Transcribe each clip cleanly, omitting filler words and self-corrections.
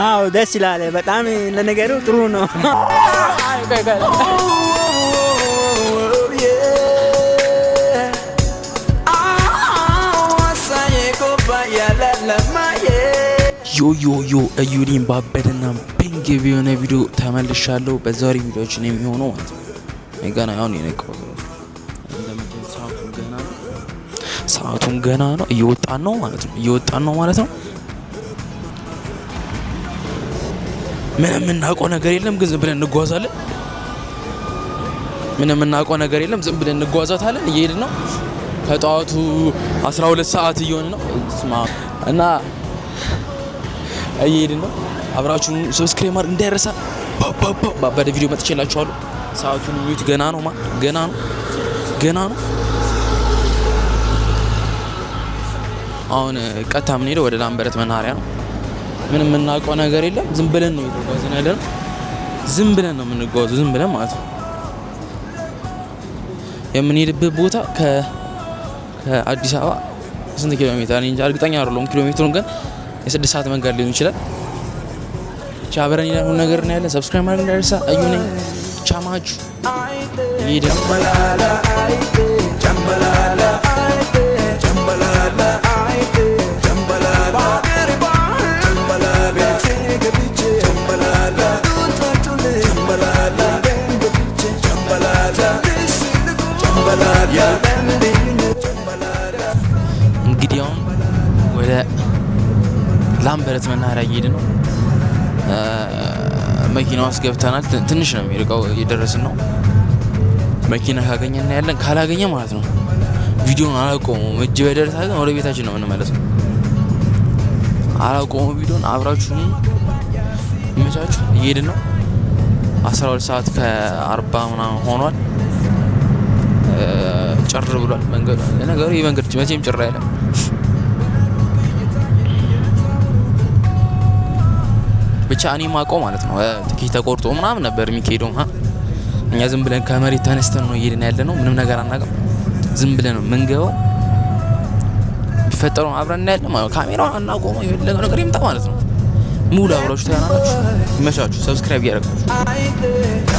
አዎ፣ ደስ ይላል በጣም። ለነገሩ ጥሩ ነው። Yo yo yo፣ እዩሊን ባበደና ፒንግ የሆነ ቪዲዮ ተመልሻለሁ። በዛሬ ቪዲዮችን የሚሆነው ማለት ነው ገና አሁን የነቃሁት ራሱ እንደምታዩት ሰዓቱም ገና ነው። ሰዓቱም ገና ነው። እየወጣን ነው ማለት ነው። እየወጣን ነው ማለት ነው። ምንም የምናውቀው ነገር የለም፣ ግን ዝም ብለን እንጓዛለን። ምንም የምናውቀው ነገር የለም፣ ዝም ብለን እንጓዛታለን። እየሄድን ነው። ከጠዋቱ 12 ሰዓት እየሆነ ነው። ስማ እና እየሄድን ነው። አብራችሁን subscribe ማድረግ እንዳይረሳ። ባበደ ቪዲዮ መጥቼላችኋለሁ። ሰዓቱን mute ገና ነው፣ ገና ነው፣ ገና ነው። አሁን ቀጥታ የምንሄደው ወደ ላምበረት መናኸሪያ ነው። ምንም የምናውቀው ነገር የለም። ዝም ብለን ነው እየተጓዝን ያለ ነው። ዝም ብለን ነው የምንጓዘው፣ ዝም ብለን ማለት ነው። የምንሄድበት ቦታ ከአዲስ አበባ ስንት ኪሎ ሜትር እኔ እንጃ፣ እርግጠኛ አይደለሁም ኪሎ ሜትሩን፣ ግን የ6 ሰዓት መንገድ ሊሆን ይችላል። ብቻ አብረን ይላል ሁሉ ነገር ነው ያለን። Subscribe ማድረግ እንዳይረሳ። እዩ ነኝ። ቻማችሁ እየሄድን ነው። እንግዲህ አሁን ወደ ላምበረት መናኸሪያ እየሄድን ነው። መኪና ውስጥ ገብተናል። ትንሽ ነው የሚርቀው፣ እየደረስን ነው። መኪና ካገኘን እናያለን፣ ካላገኘ ማለት ነው ቪዲዮን አላቆመውም። እጅ በደረታ ግን ወደ ቤታችን ነው የምንመለሰው። አላቆመው ቪዲዮን፣ አብራችሁን ይመቻችሁ። እየሄድን ነው። 12 ሰዓት ከ40 ምናምን ሆኗል። ጭር ብሏል መንገዱ። ለነገሩ ይህ መንገድ መቼም ጭር አይልም። ብቻ እኔ ማውቀው ማለት ነው ትኬት ተቆርጦ ምናምን ነበር የሚካሄደው። እኛ ዝም ብለን ከመሬት ተነስተን ነው እየሄድን ያለ ነው። ምንም ነገር አናውቅም። ዝም ብለን ነው የምንገባው። የሚፈጠረውን አብረን እናያለን ማለት ነው። ካሜራውን አናቆመው፣ የፈለገው ነገር ይምጣ ማለት ነው። ሙሉ አብራችሁ ተያናላችሁ። ይመቻችሁ። Subscribe እያደረጋችሁ።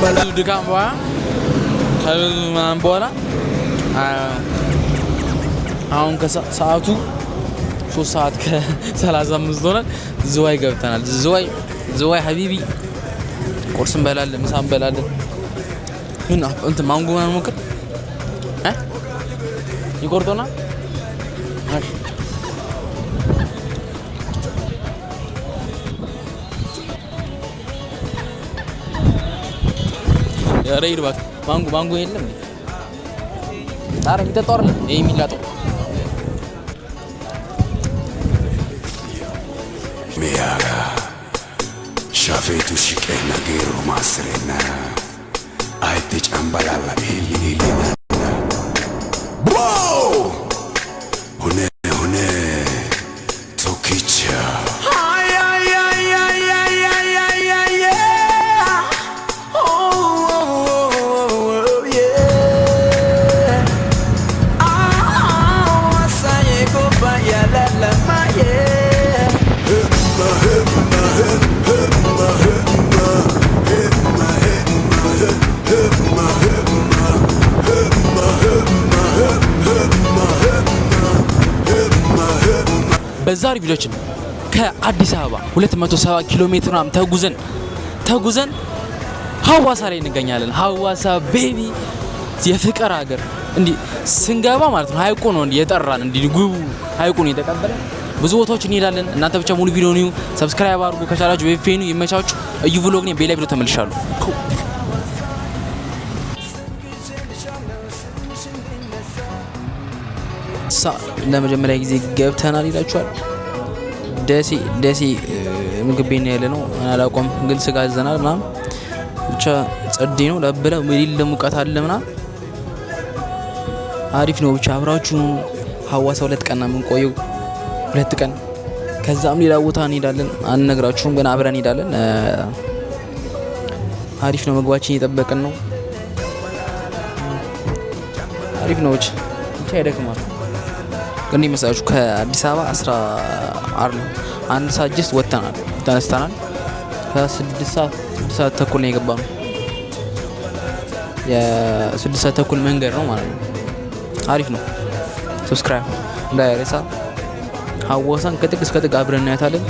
ብዙ ድካም በኋላ፣ ከብዙ ምናምን በኋላ አሁን ከሰዓቱ 3 ሰዓት ከ35 ሆኗል። ዝዋይ ገብተናል። ዝዋይ ዝዋይ حبيبي፣ ቁርስ እንበላለን፣ ምሳ እንበላለን። ምን እንትን ማንጎ ምናምን ሞክር እ ይቆርጦና እሺ። ኧረ ሂድ እባክህ። ማንጎ ማንጎ የለም እንዴ? ኧረ የሚጠጣው አይደለም ይሄ የሚላጠው። Miyaga shafeetu shiqeenna geerru maasireenna ayitti cambalalla eelli eelli Bro! Hune hune tokkicha. Ay, ay, ay, ay, ay, ay, ay, ay, yeah. Oh, oh, oh, oh, yeah. Ah, asaye kopa ya la la ma yeah. በዛሬ ቪዲዮችን ከአዲስ አበባ 270 ኪሎ ሜትር ምናምን ተጉዘን ተጉዘን ሀዋሳ ላይ እንገኛለን። ሀዋሳ baby፣ የፍቅር ሀገር። እንዲህ ስንገባ ማለት ነው ሀይቁ ነው እንዲህ የጠራን፣ እንዲህ ግቡ ሀይቁ ነው የተቀበለን። ብዙ ቦታዎች እንሄዳለን። እናንተ ብቻ ሙሉ ቪዲዮ ነው subscribe አድርጉ። ከቻላችሁ በ VPN ይመቻችሁ። እዩ vlog ነኝ። በሌላ ቪዲዮ ተመልሻለሁ። ሳ ለመጀመሪያ ጊዜ ገብተናል ይላችኋል። ደሴ ደሴ ምግብ ቤት ነው ያለ ነው። አላውቀውም፣ ግን ስጋ አዘናል ምናምን። ብቻ ብቻ ጸዴ ነው። ለበለ የሌለ ሙቀት አለ ምናምን አሪፍ ነው። ብቻ አብራችሁ ሀዋሳ 2 ቀን ነው የምንቆየው፣ 2 ቀን። ከዛም ሌላ ቦታ እንሄዳለን፣ አንነግራችሁም፣ ግን አብረን እንሄዳለን። አሪፍ ነው። ምግባችን እየጠበቅን ነው። አሪፍ ነው። ብቻ ብቻ ይደክማል። ግን ይመስላችሁ ከአዲስ አበባ 11 ሰዓት just ወጥተናል፣ ተነስተናል። ከ6 ሰዓት 6 ሰዓት ተኩል ነው የገባነው። የ6 ሰዓት ተኩል መንገድ ነው ማለት ነው። አሪፍ ነው። Subscribe እንዳይረሳ። ሀዋሳን ከጥግ እስከ ጥግ አብረን እናያታለን።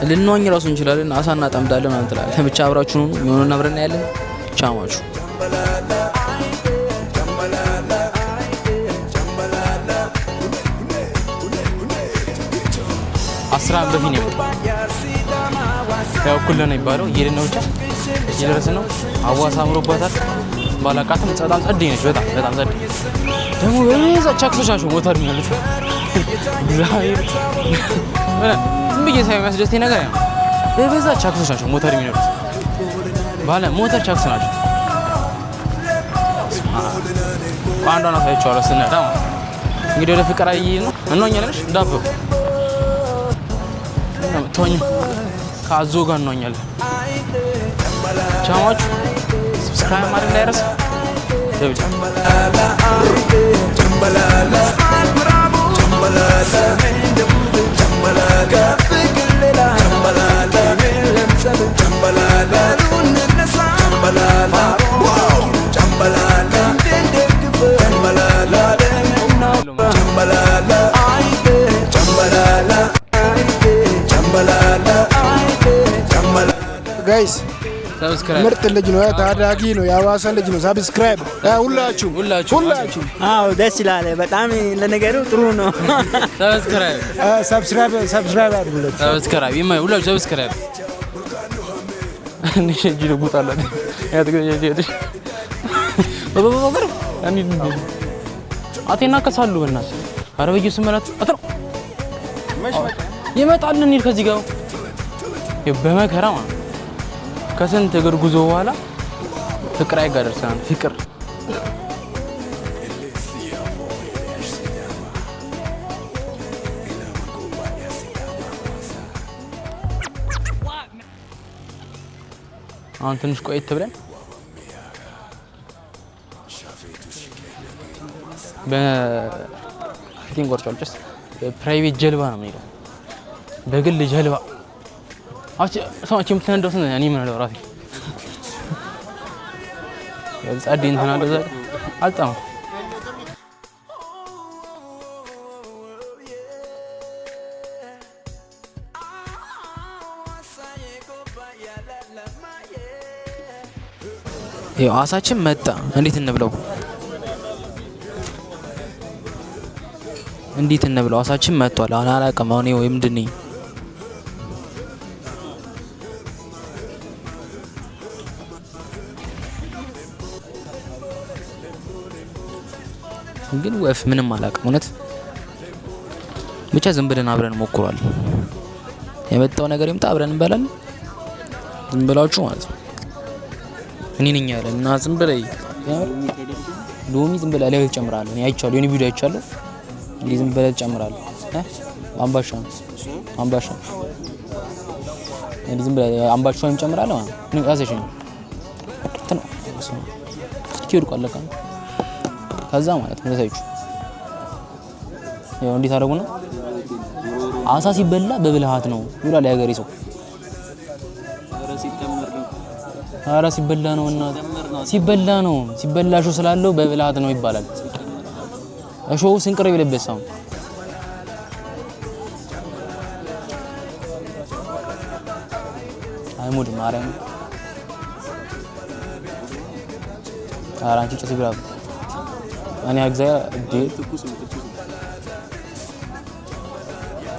ልንዋኝ ራሱ እንችላለን። አሳ እናጠምዳለን ምናምን ትላለህ። ብቻ አብራችሁ ነው የሆነውን አብረን እናያለን። ቻማችሁ። 10 ዓመት በፊት ነው የመጣው። ያው እኩል ነው የሚባለው። እየሄድን ነው፣ ብቻ እየደረስን ነው። ሀዋሳ አምሮባታል። ባላቃትም በጣም ጸዴ ነች። በጣም በጣም ጸዴ። ደግሞ በዛ ቻክሶች ናቸው ሞተር የሚያሉት። እግዚአብሔር ዝም ብዬ ሳይሆን የሚያስደስተኝ ነገር ያው በበዛ ቻክሶች ናቸው ሞተር የሚነዱት። ባለ ሞተር ቻክስ ናቸው። አንዷን አሳይቼዋለሁ ስንነዳ ማለት ነው። እንግዲህ ወደ ፍቅር እየሄድን ነው። እንዋኛለን። እሺ እንዳትፈሩ። ትዋኝ ከአዞ ጋር እንዋኛለን። ቻማችሁ subscribe ማድረግ እንዳይረሳ። ደብጫ Guys. Subscribe. ምርጥ ልጅ ነው፣ ታዳጊ ነው፣ የሐዋሳ ልጅ ነው። Subscribe ሁላችሁም። ሁላችሁም። ሁላችሁም። አዎ፣ ደስ ይላል። በጣም ለነገሩ ጥሩ ነው። Subscribe. Subscribe, subscribe አድርጉለት። Subscribe ይማ ሁላችሁ subscribe። እንዴ እጅ ልጉጣላት ያ አቴና ከሳሉ በእናትህ። ኧረ በኢየሱስ መላት አጥሮ ይመጣል። እንሂድ ከዚህ ጋር በመከራ ማለት ነው። ከስንት እግር ጉዞ በኋላ ፍቅር አይጋ ደርሰናል። ፍቅር አሁን ትንሽ ቆየት ብለን በፊቴን ቆርጫል። ጭስ private ጀልባ ነው የምንሄደው፣ በግል ጀልባ። አቺ ሰዎች የምትነዳው ስንት እኔ ምን አለው ራሴ ጸዴ እንትን አለ እዛ ጋር አልጠማም። ይኸው አሳችን መጣ። እንዴት እንብለው? እንዴት እንብለው? አሳችን መጥቷል። አሁን አላውቅም። አሁን ይኸው ምንድን ነኝ? ግን ወፍ ምንም አላውቅም። እውነት ብቻ ዝም ብለን አብረን ሞክሯል። የመጣው ነገር ይምጣ፣ አብረን እንበላለን። ዝም ብላችሁ ማለት ነው። እኔ ነኝ ያለ እና ዝም ብለህ ሎሚ ዝም ብለህ ላይ ትጨምራለህ። እኔ አይቻለሁ፣ የሆነ ቪዲዮ አይቻለሁ። እንዲህ ዝም ብለህ ትጨምራለህ። እ አምባሻ ነው አምባሻ እንዲህ ዝም ብለህ አምባሻውን ትጨምራለህ ማለት ነው። ያዘሽ ነው እንትን ስልኬ ወድቋል ለካ። ከዛ ማለት ነው ለሳይቹ ያው እንዴት አደረጉ ነው። አሳ ሲበላ በብልሃት ነው ይላል የሀገሬ ሰው። ኧረ ሲበላ ነው እና ሲበላ ነው፣ ሲበላ እሾህ ስላለው በብልሃት ነው ይባላል። እሾሁ ስንቅር ቢለበስ አሁን አይሙድ ማርያም። ኧረ አንቺ ጭስ ይብላ። እኔ እግዚአብሔር እንዴ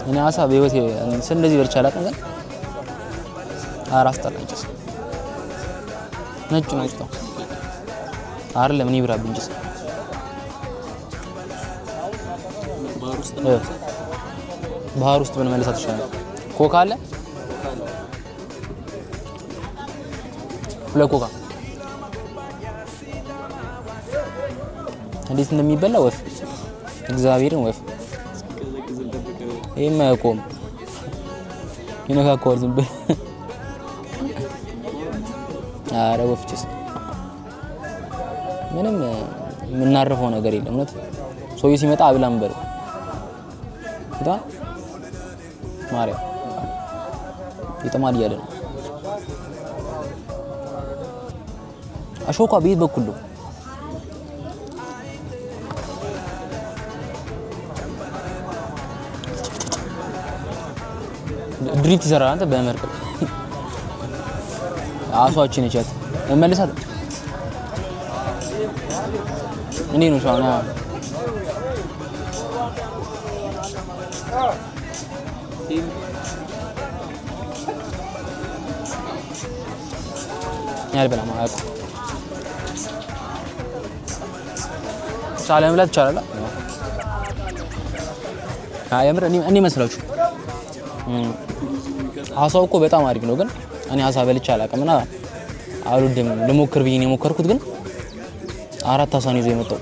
እኔ አሳ በህይወቴ እንደዚህ በልቼ አላውቅም። ግን ኧረ አስጠላኝ ጭስ። ነጭ ነው ውስጡ አይደለም። እኔ ይብራብኝ ጭስ። ባህር ውስጥ ብንመልሳት ይሻላል። ኮካ አለ። ሁለት ኮካ እንዴት እንደሚበላ ወፍ እግዚአብሔርን ወፍ ይሄም አያውቀውም። ይነካከዋል ዝም ብለህ። ኧረ ወፍ ጭስ ምንም የምናርፈው ነገር የለም። እውነት ሰውዬው ሲመጣ አብላም በለው በጣም ማርያም ይጥማል እያለ ነው። አሾኳ ቤት በኩል ነው። Drift ይሰራል አንተ በመርከብ አሷችን ይቻት መልሳት እንዴ ነው ሻና ያልበላም አያውቁም። ሳለመብላት ይቻላል። አይ የምር እኔ መስላችሁ አሳው እኮ በጣም አሪፍ ነው፣ ግን እኔ አሳ በልቼ አላውቅም እና አልወድም። ልሞክር ብዬ ነው የሞከርኩት፣ ግን አራት አሳ ነው ይዞ የመጣው።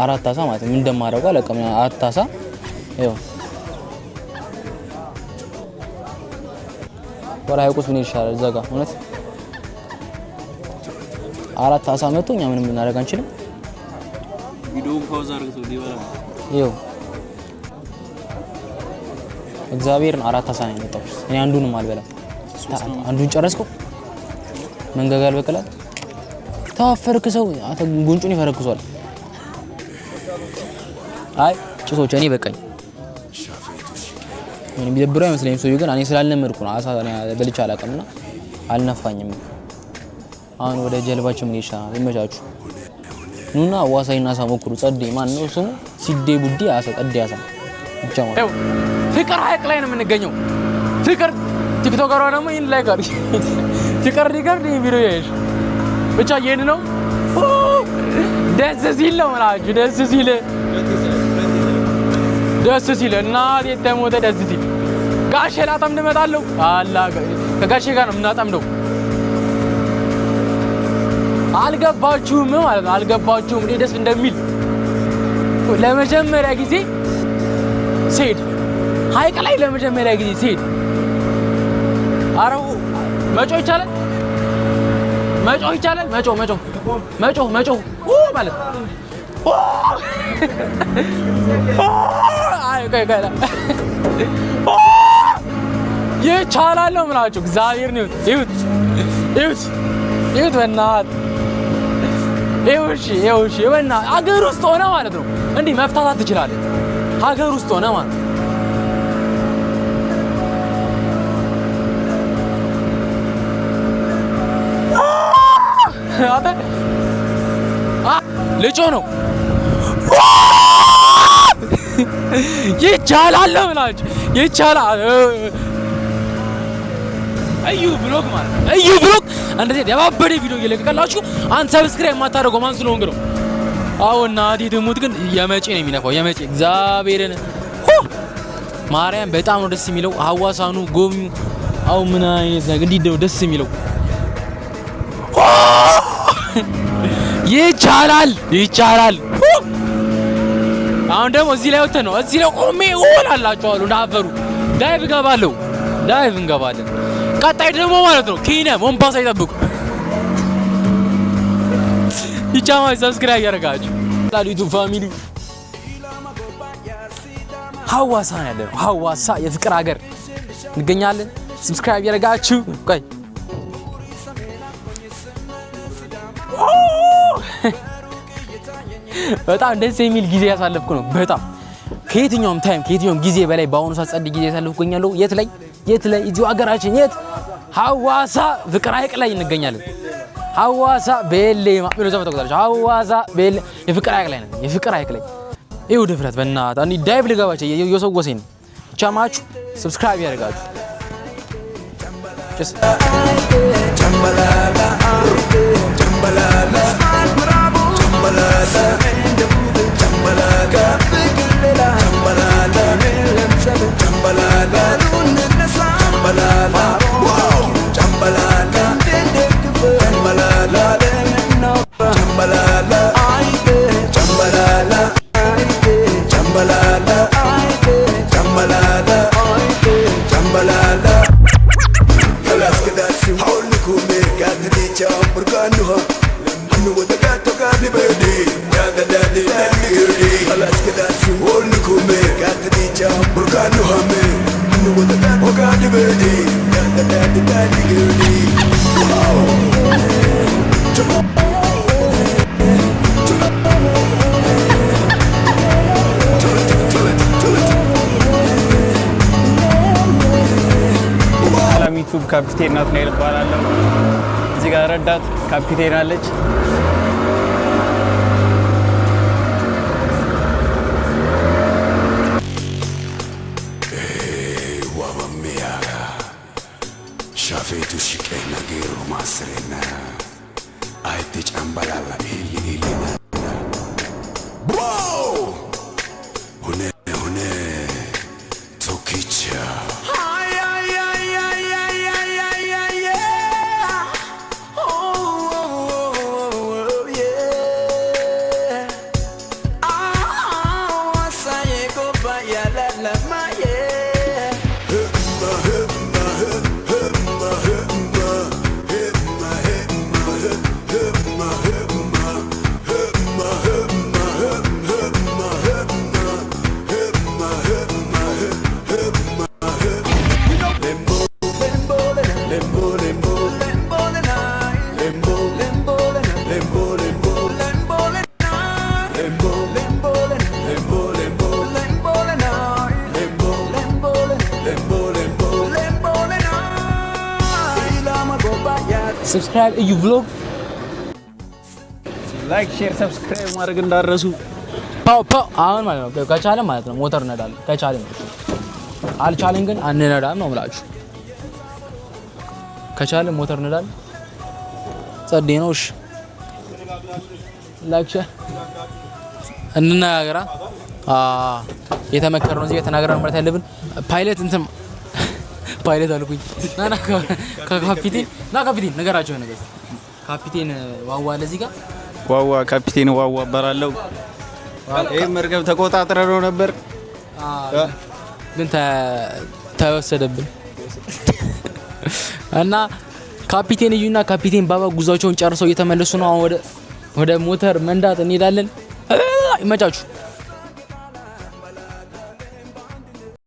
አራት አሳ ማለት ነው። ምን እንደማደርገው አላውቅም። አራት አሳ ይኸው ወራ ሐይቁስ ምን ይሻላል እዛ ጋር እውነት አራት አሳ መጥቶ እኛ ምንም ልናደርግ አንችልም። ቪዲዮውን pause አድርገው ሊበላ ነው። ይኸው እግዚአብሔርን አራት አሳ ነው ያመጣው። እኔ አንዱንም አልበላም። አንዱን ጨረስከው? መንጋጋ አልበቀላል ተዋፈርክ ሰው አንተ ጉንጩን ይፈረክሷል። አይ ጭሶች እኔ በቃኝ። ምንም የሚደብረው አይመስለኝም። ሰውዬው ግን እኔ ስላልለመድኩ ነው። አሳ እኔ በልቼ አላውቅም እና አልነፋኝም። አሁን ወደ ጀልባችን ምን ይሻላል? ይመቻችሁ። ኑና ሐዋሳይና አሳ ሞክሩ። ጸዴ ማን ነው ስሙ? ሲዴ ቡዲ አሳ ጸዴ አሳ ብቻ ማለት ነው። ፍቅር ሐይቅ ላይ ነው የምንገኘው። ፍቅር ቲክቶከሯ ደግሞ ይህን like አድርጊ። ፍቅር record ይህን ቪዲዮ ያይሽ ብቻ ይሄን ነው ደስ ሲል ነው የምላችሁ። ደስ ሲል ደስ ሲል እናቴ ተሞተ ደስ ሲል ጋሼ ላጠምድ እመጣለሁ። አላ ከጋሼ ጋር ነው የምናጠምደው። አልገባችሁም ማለት ነው። አልገባችሁም እንዴት ደስ እንደሚል ለመጀመሪያ ጊዜ ስሄድ ሐይቅ ላይ ለመጀመሪያ ጊዜ ስሄድ አረው መጮህ ይቻላል፣ መጮህ ይቻላል። መጮህ መጮህ መጮህ መጮህ ኡ ማለት ኡ አይ ቆይ ቆይ ኡ ይቻላል ነው የምላችሁ። እግዚአብሔርን ይሁት ይሁት ይሁት ይሁት በእናትህ ይኸው እሺ ይኸው እሺ በእናትህ ሀገር ውስጥ ሆነ ማለት ነው እንዲህ መፍታታት ትችላለህ። ሀገር ውስጥ ሆነ ማለት ነው። አንተ ልጮ ነው ይቻላል ነው የምላችሁ። ይቻላል እዩ vlog ማለት ነው። እዩ vlog እንደዚህ ያባበደ ቪዲዮ እየለቀቀላችሁ አንተ subscribe የማታደርገው ማን ስለሆንክ ነው? አዎ እናቴ ትሙት ግን የመጬ ነው የሚነፋው። የመጬ እግዚአብሔርን ሁ ማርያም በጣም ነው ደስ የሚለው። ሐዋሳኑ ጎብኙ። አው ምን አይነት ነገር እንዲህ ነው ደስ የሚለው። ይቻላል ይቻላል። አሁን ደግሞ እዚህ ላይ ወጥተን ነው እዚህ ላይ ቆሜ እውላላችኋለሁ። እንዳፈሩ dive እገባለሁ። Dive እንገባለን። ቀጣይ ደግሞ ማለት ነው ኬንያ ሞምባሳ ይጠብቁ። ይቻማ subscribe ያደርጋችሁ YouTube family ሐዋሳ ነው ያለነው። ሐዋሳ የፍቅር ሀገር እንገኛለን። Subscribe ያደርጋችሁ። ቆይ በጣም ደስ የሚል ጊዜ ያሳለፍኩ ነው። በጣም ከየትኛውም time ከየትኛውም ጊዜ በላይ በአሁኑ ሰዓት ጸድ ጊዜ ያሳለፍኩ እገኛለሁ። የት ላይ የት ላይ? እዚሁ ሀገራችን የት? ሐዋሳ ፍቅር ሐይቅ ላይ እንገኛለን። ሐዋሳ ቤሌማ ምን ዘፈን ተቆጣጣች። ሐዋሳ ቤሌ የፍቅር ሐይቅ ላይ ነን። የፍቅር ሐይቅ ላይ ይኸው ድፍረት በእናትህ አንዲ dive ልገባቸው እየወሰወሰኝ ነው። ቻማችሁ subscribe ያደርጋችሁ ጭስ ሰላም ዩቱብ፣ ካፒቴን ናትናኤል እባላለሁ። እዚህ ጋር ረዳት ካፒቴን አለች። Shafeetu shiqeenna geerru maasireenna ayitti cambalalla illi illina Wow! Hune hune tokkicha. Ay, ay, ay, ay, ay, ay, ay, ay, yeah. Oh, oh, oh, oh, yeah. Ah, asaye goba ya la la ma, yeah. Hemma hemma hemma hemma hemma hemma hemma hemma hemma hemma hemma hemma hemma hemma hemma. Lembo lembo lembo lembo lembo lembo lembo lembo lembo lembo lembo lembo lembo lembo lembo Subscribe እዩ vlog. Like፣ share፣ subscribe ማድረግ እንዳትረሱ። ፓው ፓው። አሁን ማለት ነው ከቻለ ማለት ነው ሞተር እንነዳለን። ከቻለን ነው። አልቻለን ግን አንነዳም ነው የምላችሁ። ከቻለ ሞተር እንነዳለን። ጸዴ ነው። እሺ፣ like፣ share፣ እንነጋገራ። የተመከረው ነው እዚህ ጋር ተናግረን ማለት ያለብን። ፓይለት፣ እንትን ፓይለት አልኩኝ። ና ና ከካፒቴን ና፣ ካፒቴን ነገራቸው ነገር ካፒቴን ዋዋ አለ እዚህ ጋር። ዋዋ፣ ካፒቴን ዋዋ እባላለሁ። ይህ መርከብ ተቆጣጥረ ነው ነበር። ግን ተወሰደብን እና ካፒቴን እዩና ካፒቴን ባባ ጉዟቸውን ጨርሰው እየተመለሱ ነው። አሁን ወደ ሞተር መንዳት እንሄዳለን። ይመቻችሁ።